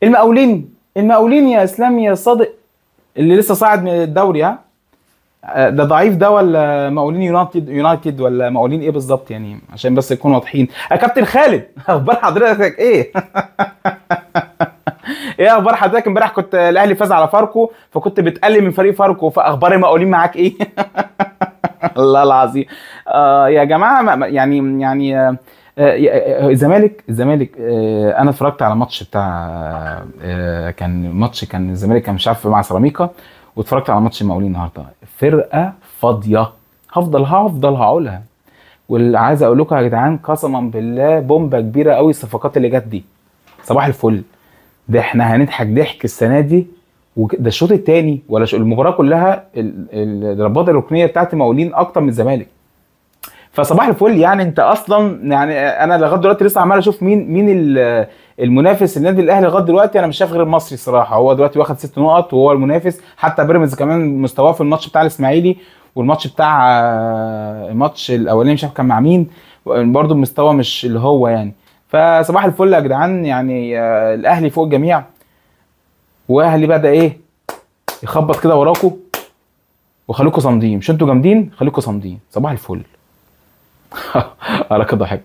المقاولين، المقاولين يا اسلام يا صادق اللي لسه صاعد من الدوري، ها ده ضعيف ده ولا مقاولين يونايتد ولا مقاولين ايه بالظبط يعني، عشان بس نكون واضحين. يا كابتن خالد اخبار حضرتك ايه؟ ايه اخبار حضرتك؟ امبارح كنت الاهلي فاز على فاركو، فكنت بتقلل من فريق فاركو، فاخبار المقاولين معاك ايه؟ الله العظيم. يا جماعة يعني الزمالك انا اتفرجت على ماتش بتاع كان ماتش، كان الزمالك كان مش عارف مع سيراميكا، واتفرجت على ماتش المقاولين النهارده. فرقه فاضية، هفضل هقولها، واللي عايز اقول لكم يا جدعان قسما بالله بومبه كبيرة قوي الصفقات اللي جت دي. صباح الفل، ده احنا هنضحك ضحك السنة دي. وده الشوط الثاني ولا المباراة كلها الضربات الركنيه بتاعت المقاولين اكتر من الزمالك. فصباح الفل يعني. انت اصلا يعني انا لغاية دلوقتي لسه عمال اشوف مين المنافس النادي الاهلي لغاية دلوقتي. انا مش شايف غير المصري الصراحة، هو دلوقتي واخد 6 نقط وهو المنافس. حتى بيراميدز كمان مستواه في الماتش بتاع الاسماعيلي والماتش بتاع الماتش الاولاني مش عارف كان مع مين، برده المستوى مش اللي هو يعني. فصباح الفل يا جدعان يعني، الاهلي فوق الجميع، واهلي بدا ايه يخبط كده وراكم، وخليكم صامدين، مش انتوا جامدين، خليكم صامدين. صباح الفل. اراك ضحك.